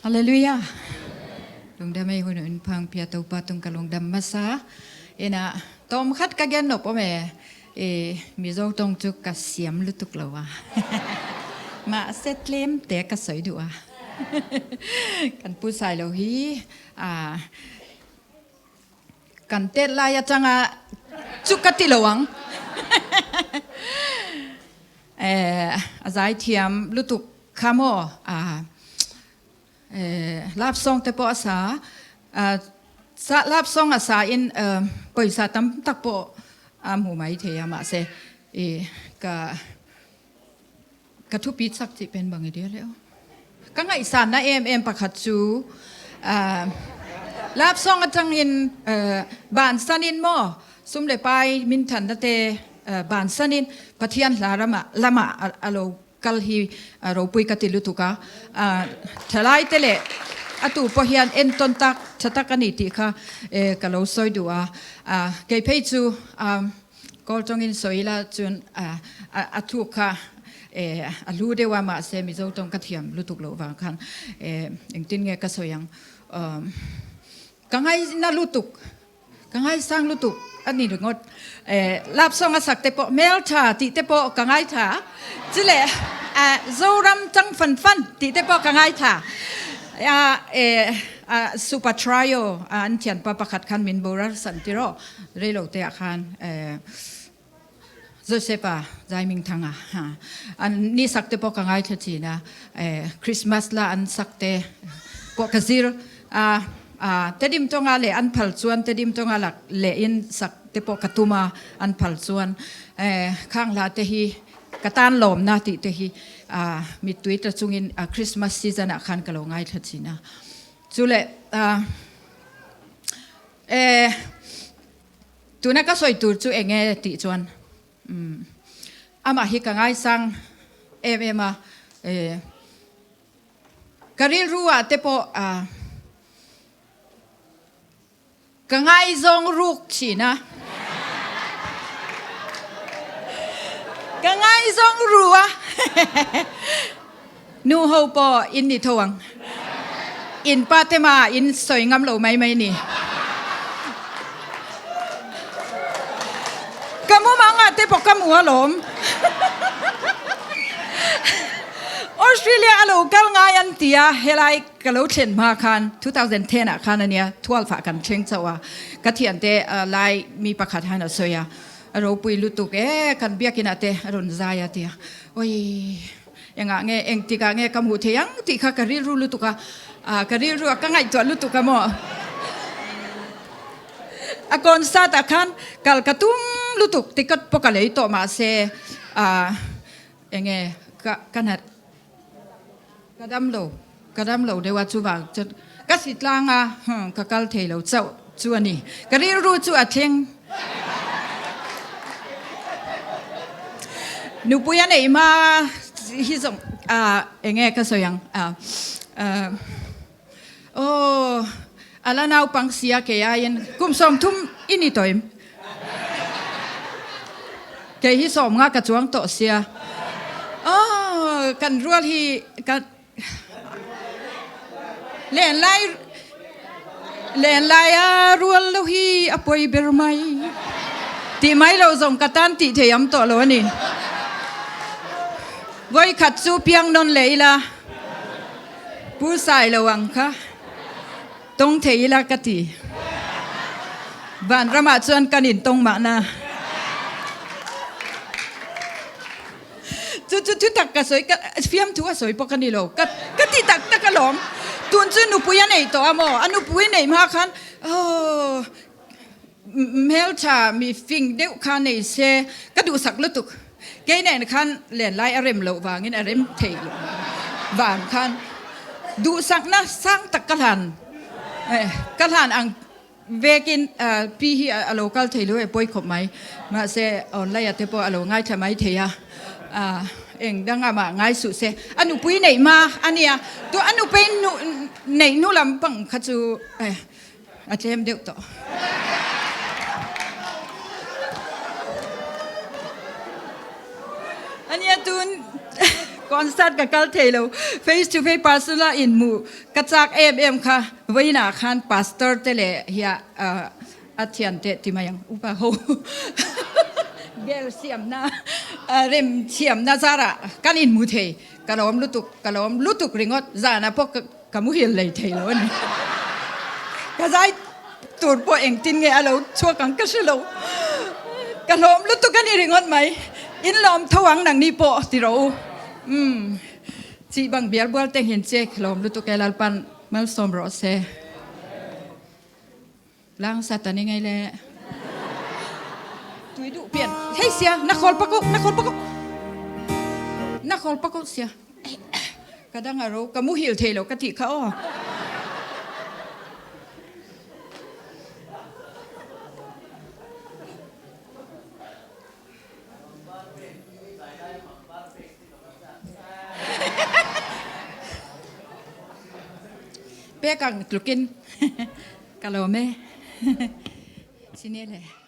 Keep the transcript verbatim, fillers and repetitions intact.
Halleluiah. Lungdam ei, hun un pang pia Topa tung ka lungdam masa. Ina, tawm khat ka gen nop om e. E, Mizo tawng cu ka siam lutuk lo a. Mah se tlemte ka soi duh a. Kan pu sai lo hi. A, kan tet lai a cang a cu ka ti lo ang. E, a zai thiam lutuk kha maw. A, e, love song te pawh a sa, a, sa, love song a sa in, e, poisa tam tak pawh a mu mai thei a, mah se, e, ka, ka thupi sak cih pen bang i dia le aw. Ka ngaihsanna em em pakhat cu, a, love song a cang in, e, bansan in maw, sum le pai minthanna te, e, bansan in Pathian hla lamah, lamah a, a lo kal hi, a, ropui ka ti lutuk a, a, thalaite le a tu pawh hian enton tak, ṭha tak a ni tih kha, e, ka lo sawi duh a, a, kei phei cu, a, Kawl ṭawngin sawi ila cun, a, a, a thuk kha, e, a hlu deuh a, mah se Mizo ṭawng ka thiam lutuk loh vang khan, e, engtin nge ka sawi ang, um, ka ngaina lutuk, ka ngaisang lutuk a ni ringawt. Eh, love song a sakte pawh, Hmelṭha tihte pawh ka ngaitha. Cule, eh, Zoram Ṭang Fanfan tihte pawh ka ngaitha. Ah, eh, ah, Super Trio, ah, an thianpa pakhat khan min boral san tiraw. Rei lote ah khan, eh, Joseph a, Zaiming Thang a, ha. An nih sakte pawh ka ngaithla cina, eh, Christmas la an sakte pawh ka zir. A, a, Tedim ṭawnga le an phal chuan, Tedim ṭawnga lak le in sakte pawh ka tuma an phal chuan, eh, khang hlate hi ka tan lawmna tihte hi, a, mittui ta chungin, a, Christmas season ah khan ka lo ngaithla cina. Cule, a, eh, tuna ka sawi tur chu eng nge tih chuan, um, amah hi ka ngaisang em em a, eh, ka rilru ah te pawh, ah, ka ngaizawng ruk cina. Ka ngaizawng ru a. Nu ho pawh in ni tho ang. In pa te ma in sawi ngam lo mai mai ni. Ka mu mangah te pawh ka mu alawm. Australia a lo kal ngai an ti a, helai ka lo thlen hma khan two thousand ten ah khan a nia, twelve ah kan thleng chauh a. Ka thiante, ah, lai mi pakhat han a sawi a. A ropui lutuk e, kan biakinn ah te a rawn zai a ti a. Oi, engah nge, engtikah nge ka hmuh theih ang tih kha ka rilru lutuk a, a, ka rilru a ka ngaihtuah lutuk a maw. A concert ah khan kal ka tum lutuk, ticket pawh ka lei tawh mah se, a, eng nge, ka, ka nat, ka dam lo, ka dam lo deuh a chuvang chuan ka si tlang a, hmm, ka kal thei lo chauh chu a ni. Ka rilru chu a thleng. Nupui a neih hma hi zawng, a, eng nge ka sawi ang, a, a, aw, a la naupang sia kei aiin kum sawmthum i ni tawh em? Kei hi sawmnga ka chuang tawh sia. Aw, kan rual hi, ka, Lenlai, lenlai a rual lo hi a pawi ber mai. Tih mai lo zawng ka tan tih thei am tawh lo a ni. Voi khat chu piang nawn leh ila. Pu sai lo ang kha. Tawng thei ila ka ti. Van ramah chuan kan in tawng mahna. Chu, chu, chu tak ka sawi, ka, fiamthu a sawi pawh ka ni lo. Ka, ka ti tak tak alawm. Tun chu nupui a nei tawh a maw? A nupui nei hma khan, aw, m-, hmelṭha mi fing deuh kha nei se, ka duhsak lutuk. Kei nen khan lenlai a rem loh vangin a rem thei loh vang khan. Duhsakna sang tak ka hlan. Eh, ka hlan ang Vekin, ah, pi hi a, a lo kal thei lo e, pawi khawp mai. Mahse, online ah te pawh a lo ngaithla mai thei a. Ah, eng dang amah ngai suh se. A nupui neih hma a nia. Tua a nupui nu, neih hnu lampang kha chu, eh, a tlem deuh tawh. A nia tun, Concert ka kal thei lo. Face to face personal in muh ka cak em em kha. Vaina khan pastor te le hia, ah, a thiante ti mai ang upa ho. Gel siamna, ah, rem siamna zara kan in mu thei. Ka lawm lutuk, ka lawm lutuk ringot zana pok ka, ka muhil lei thei lo ni. Ka zai tur pawh engtin nge a lo chuak ang ka hre lo. Ka lawm lutuk a ni ringot mai. In lawm tho ang nang ni pawh ti ro. Um. Cih bang bialbual teng hin ciek lawm lutuk e Lalpan malsawm rawh se. Lang Satan i ngei le. Tui duh pian. Hei sia, na khawl pak uh, na khawl pak uh. Na khawl pak uh sia. Ka dang a ro, ka muhil thei lo ka tih kha aw. Pek ang tlukin. Ka lawm e. Sine le.